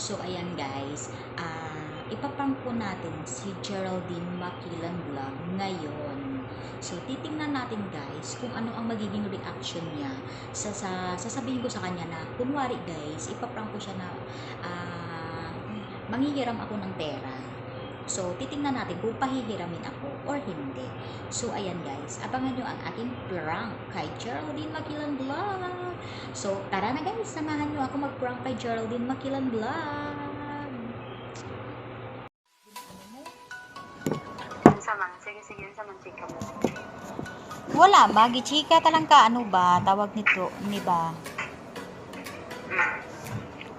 So ayan guys, ipaprank po natin si Geraldine Maquilan Vlog ngayon. So titingnan natin guys kung ano ang magiging reaction niya sa sasabihin ko sa kanya na kunwari guys, ipaprank ko siya na manghihiram ako ng pera. So titingnan natin kung pahihiramin ako or hindi. So ayan guys, abangan nyo ang aking prank kay Geraldine Maquilan Vlog. So tara na guys, samahan nyo ako mag-prank kay Geraldine Maquilan Vlog. Unsa man? Sige, sige, unsa man chika mo? Wala, magichika talang ka, ano ba, tawag nito, ni ba?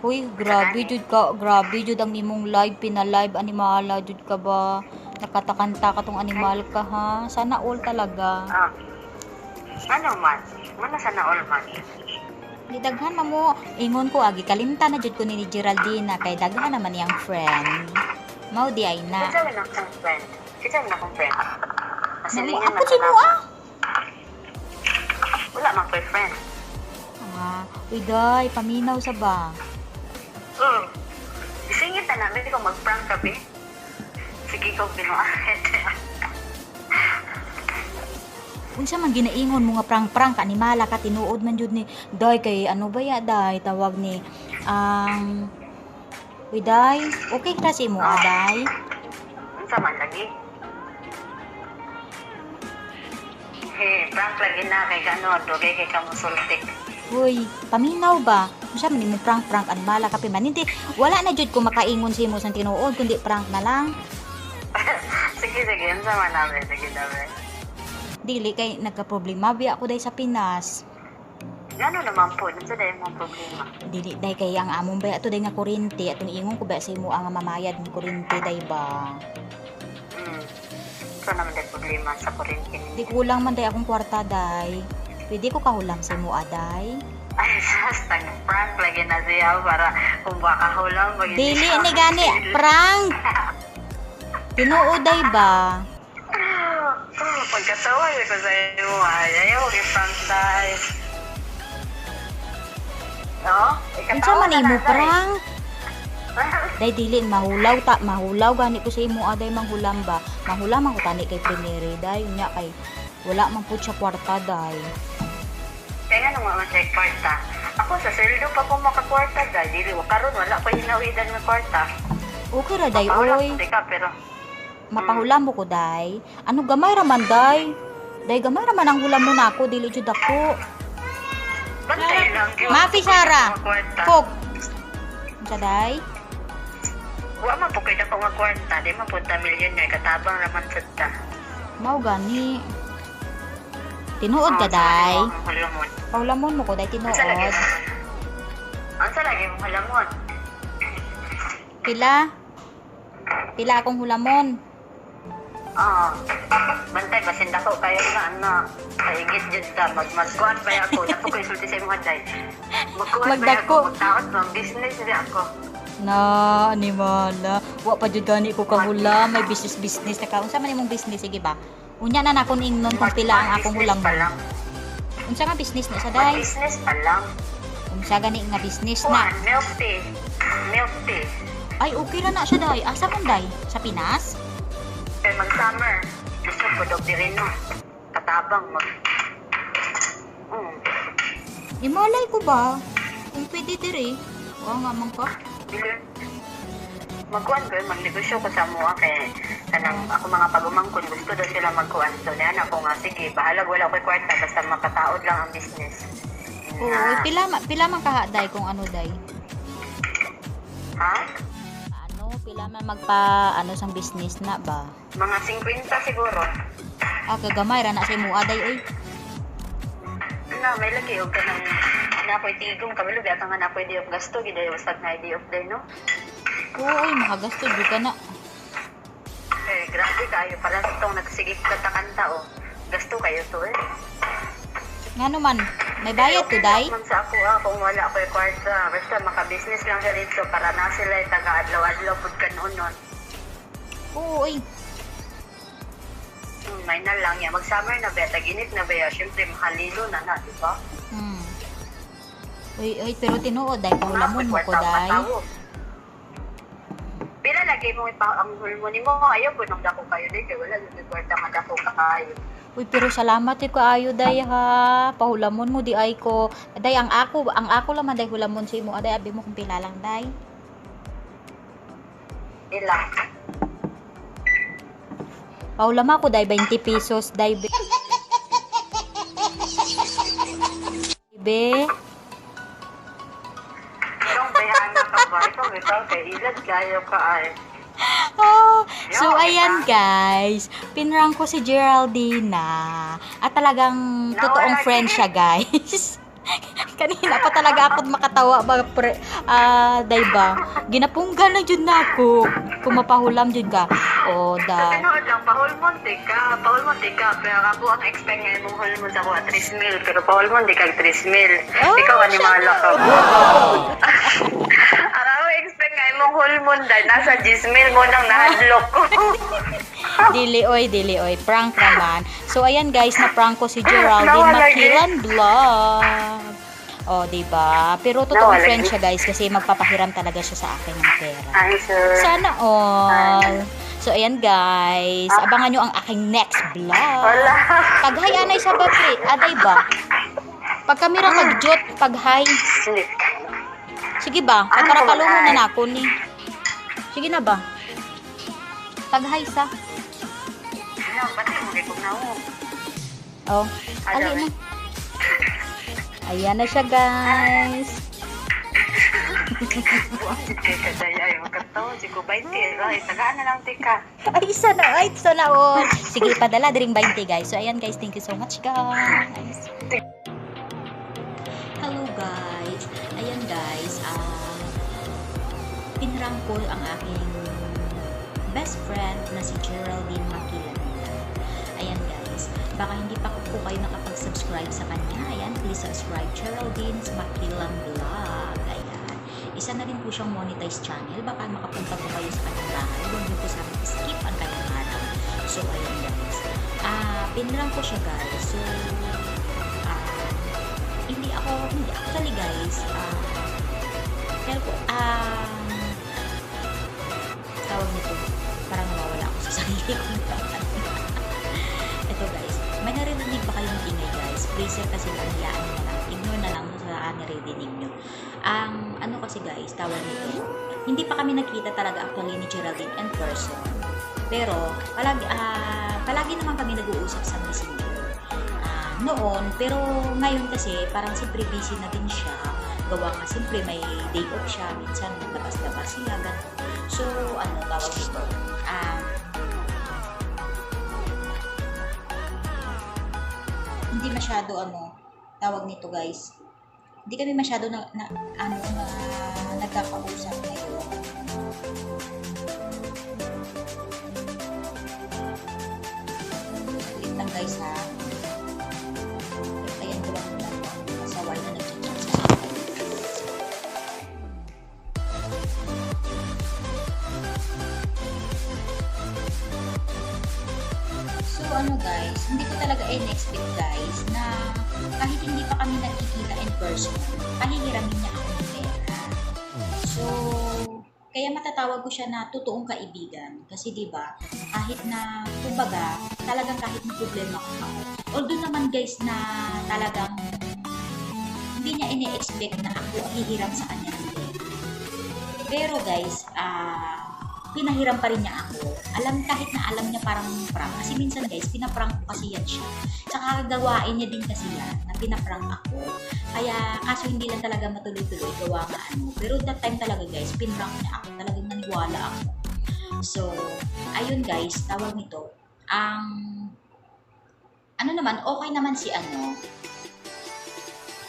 Huy, grabe jud ka, grabe jud ang imong live, pina-live animala jud ka ba? Nakatakanta ka tong animal ka ha. Sana all talaga. Ah. Ano man? Mana sana all man? Di daghan man mo, ingon ko agi kalimta na jud ko ni Geraldine na kay daghan naman niyang friend. Mao di ay na. Kinsa man akong friend? Kinsa man akong friend? Namo, Nasilingan ako man si ka mo na. ah. Wala man ko'y friend. Ah, uy day, paminaw sa ba? Isingit na namin kung mag-prank ka, be. Sige ko binuahit. Unsa man ginaingon mo nga prank-prank animala ka, tinuod man jud ni day kay ano ba ya day tawag ni ang uy day, okay ra si mo aday. Unsa man lagi? Hey, prank lagi na kay gano'n. Dugay kay kamusulti. Uy, paminaw ba? Unsa man nimo prank-prank animala ka man hindi wala na jud ko makaingon sa imo sa tinuod kundi prank na lang. Sige, sige. Unsa man namin? Sige, namin. Dili kay nagka-problema biya ako day sa Pinas. Gano'n naman po. Unsa dahil mong problema? Dili day kay ang among bay ato day nga kuryente atong ingon ko ba sa imo ang mamayad ng kuryente day ba. Unsa naman dahil problema sa kuryente ninyo? Di kulang man day akong kwarta day. Pwede ko kahulam sa imo aday. Ay, sas, nag-prank lagi na siya para kung baka hulang maging Dili ni gani prank. Tinuod day ba? Oh, pagkatawa ko sa iyo, ay, ayaw, i-prank tayo. No? Unsa man imo prank? Day dili mahulaw ta, mahulaw gani ko sa imo aday manghulam ba. Mahulam man ko tani kay Primere day unya kay wala man pud siya kwarta day. Kaya nga nung mga siya kwarta. Ako sa sweldo pa ko makakwarta dahil dili wa karon wala pa hinawidan nga kwarta. Okay ra day Pahulam oy. ko ka pero Mapahulam mo ko day. Ano gamay ra man day? Day gamay ra man ang hulam mo nako dili jud ako. Bantay lang gyud. Mafi Sara. Mga kwarta. Fok. Unsa day? Wa man po kay dako nga kwarta, di man punta millionaire katabang ra man sad ta. Mao gani. Tinuod ka day. Hulamon. Pahulamon mo ko day tinuod. Unsa lagi? Unsa lagi mong hulamon? Pila? Pila akong hulamon. Oo. Bantay basin dako kayo na ano. Kaigit jud ta mag magkuan ba ako? Dako ko isulti sa imong day. Magkuan ba Magdako. ako? Magtaot mag business di ako. Na, animala. Wa pa jud gani ko kahula. May business business na ka. Unsa man imong business sige ba? Unya na nakon ingnon kung pila ang akong Mag-business pa hulamon. lang. Unsa nga business na sa day? Mag-business pa lang. Unsa gani nga business na? Kuan, milk tea. Milk tea. Ay, okay ra na siya day. Asa man day? Sa Pinas? Kay mag-summer. Gusto ko dog diri no. Katabang mag. Imalay ko ba? Kung pwede diri. Wa nga man ka. Dili. Magkuan ko, magnegosyo ko sa mua kay kanang ako mga pagumangkon gusto daw sila magkuan. So niyan ako nga sige, bahalag wala ko'y kwarta basta makataod lang ang business. Oo, Na, pila man kaha day kung ano day. Ha? Ano, pila man magpa ano sang business na ba? Mga 50 siguro. Ah, kagamay ra na sa imo aday oy. Na, may lagi og kanang na ako'y tigong kabalo biya nga na ako'y di of gasto gid ay usag na di of day no. Oo, oy, makagasto jud ka na. Eh grabe kayo para sa tong nagsigig kanta-kanta oh. Gasto kayo to eh. Ngano man, may bayad to Okay day? lang man sa ako ah, kung wala ako'y kwarta. Basta maka-business lang siya dito para na sila taga adlaw-adlaw pud kanunon. Oo, oy. May na lang ya. Mag-summer na ba, tag-init na ba ya. Siyempre, makalilo na na, di ba? Uy, uy, pero tinuod day, pahulamon mo ko day. Pila lagi mo ipa ang hulmo nimo, ayaw po nung dako kayo di kay wala gyud kwarta nga dako kaayo. Uy, pero salamat eh kaayo day ha. Pahulamon mo di ay ko. Day ang ako lang man day hulamon sa imo. Aday abi mo kung pila lang day. Ila. Pahulam ako day 20 pesos day. Be. Be. Ikaw bayana ka ba? Ikaw bitaw kay ilad kayo ka ay. Oh, so ayan guys, pinrank ko si Geraldina. At talagang totoong friend siya guys. Kanina pa talaga ako makatawa ba pre, day ba? Ginapunggan na jud na ako. Kung mapahulam jud ka. O Sa da. tinuod lang, pahulmon di ka, pahulmon di ka. Pero ako ang expect ngayon mong hulmon sa kuha, 3 mil. Pero pahulmon di ka 3 mil. Oh, Ikaw animala ka. Ang ako expect ngayon mong hulmon dahil nasa 10 mil mo nang nahadlok ko. Dili oy, dili oy, prank naman. So ayan guys, na prank ko si Geraldine Nawala, Makilan Vlog. O, di ba? Pero totoong Nawala, friend eh. siya guys kasi magpapahiram talaga siya sa akin ng pera. Answer. Sana all. So ayan guys, abangan nyo ang aking next vlog. Wala. Pag-hi anay sa ba pre? Aday ba? Pag kamera kag-jot, pag-hi. Sleep. Sige ba? Kay Ano para ko palungon na mag-hi? nako ni. Sige na ba? Pag-hi sa. Ano, pati mo kay kung nao. Oh, ali na. Ayan na siya guys. Buang jud kay kadaya ay makatawa si ko 20 ra, tagaan na lang tika. Ay, isa na. Ay, isa na all. Sige, ipadala diring 20 guys. So, ayan guys. Thank you so much guys. Hello guys. Ayan guys. Pinrank ko ang aking best friend na si Geraldine Makilan. Ayan guys. Baka hindi pa po kayo nakapag-subscribe sa kanya. Ayan, please subscribe Geraldine's Makilan Vlog. Ayan. Isa na rin po siyang monetized channel. Baka makapunta po kayo sa kanyang bahay. Huwag niyo po sana skip ang kanyang araw. So, ayan guys. Pinrank ko siya guys. So, hindi ako, hindi actually guys, pero po, tawag nito, parang nawawala ako sa sarili ko. Ito guys, may naririnig ba kayong ingay guys? Freezer kasi lang, hayaan nyo na lang. Ignore na lang sa naririnig nyo. Ang ano kasi guys, tawag nito, hindi pa kami nakita talaga actually ni Geraldine in person. Pero, palagi naman kami nag-uusap sa Messenger. Noon, pero ngayon kasi parang siyempre busy na din siya. Gawa nga siyempre may day off siya, minsan labas-labas sila, ganun. So, ano tawag dito? Hindi masyado ano, tawag nito guys. Hindi kami masyado na nagkakausap ngayon. Wait lang guys ha. Ayan ko lang muna ang pasaway na nag-chat sa akin. So ano guys, hindi ko talaga in-expect guys na kahit hindi pa kami nagkikita in person, pahihiramin niya ako ng pera. So, kaya matatawag ko siya na totoong kaibigan. Kasi 'di ba, kahit na kumbaga, talagang kahit may problema ako. Although naman guys na talagang hindi niya ine-expect na ako ang hihiram sa kanya ng pera. Pero guys, pinahiram pa rin niya ako. Alam, kahit na alam niya parang prank. Kasi minsan guys, pinaprank ko kasi yan siya. Tsaka gawain niya din kasi yan, na pinaprank ako. Kaya, kaso hindi lang talaga matuloy-tuloy, gawa nga ano. Pero that time talaga guys, pinrank niya ako. Talagang naniwala ako. So, ayun guys, tawag nito. Ang, ano naman, okay naman si ano,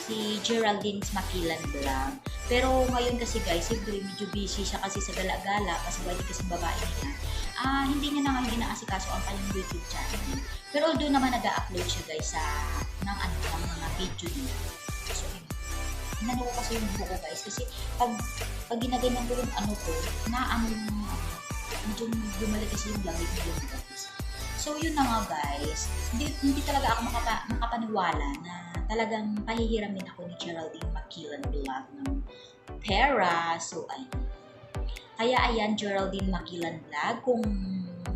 si Geraldine Makilan Vlog. Pero ngayon kasi guys, siyempre medyo busy siya kasi sa gala-gala, kasi wala kasi babae niya. Hindi niya na ngayon inaasikaso ang kanyang YouTube channel. Pero although naman nag-upload siya guys sa ng ano ng mga video niya. So, ayun. Inano ko kasi yung buko ko guys kasi pag ginaganyan ko yung ano ko, na ano yung medyo bumalik kasi yung langit ko yun guys. So yun na nga guys, hindi talaga ako makapaniwala na talagang pahihiramin ako ni Geraldine Makilan Vlog ng pera. So ayun. Kaya ayan, Geraldine Makilan Vlog, kung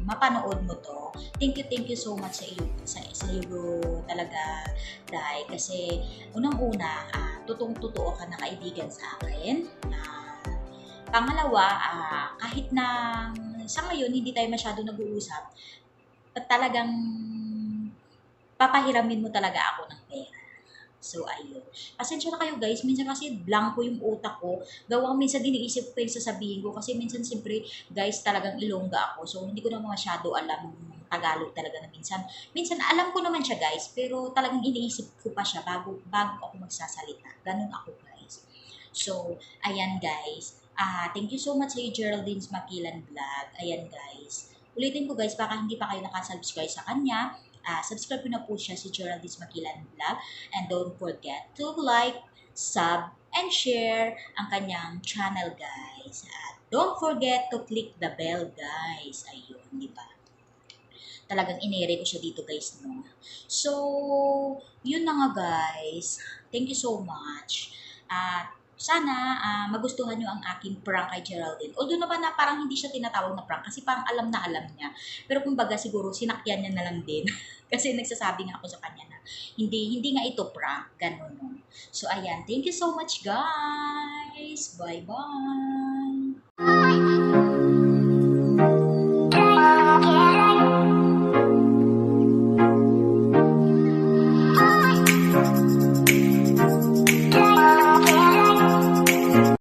mapanood mo to, thank you so much sa iyo, sa iyo talaga, Dai. Kasi unang-una, totoong-totoo ka na kaibigan sa akin. Pangalawa, kahit na sa ngayon hindi tayo masyado nag-uusap, but talagang papahiramin mo talaga ako ng pera. So, ayun. Pasensya na kayo, guys. Minsan kasi blanko yung utak ko. Gawa minsan iniisip ko yung sasabihin ko. Kasi minsan, siyempre, guys, talagang Ilongga ako. So, hindi ko na masyado alam yung Tagalog talaga na minsan. Minsan, alam ko naman siya, guys. Pero talagang iniisip ko pa siya bago ako magsasalita. Ganun ako, guys. So, ayan, guys. Thank you so much sa iyo, Geraldine's Makilan Vlog. Ayan, guys. Ulitin ko, guys, baka hindi pa kayo nakasubscribe sa kanya. Subscribe ko na po siya, si Geraldine's Makilan Vlog. And don't forget to like, sub, and share ang kanyang channel, guys. At don't forget to click the bell, guys. Ayun, di ba? Talagang inere ko siya dito, guys, no? So, yun na nga, guys. Thank you so much. At sana magustuhan nyo ang aking prank kay Geraldine. Although naman na parang hindi siya tinatawag na prank kasi parang alam na alam niya. Pero kumbaga siguro sinakyan niya na lang din. Kasi nagsasabi nga ako sa kanya na hindi hindi nga ito prank. Ganun, no? So ayan, thank you so much, guys. Bye-bye.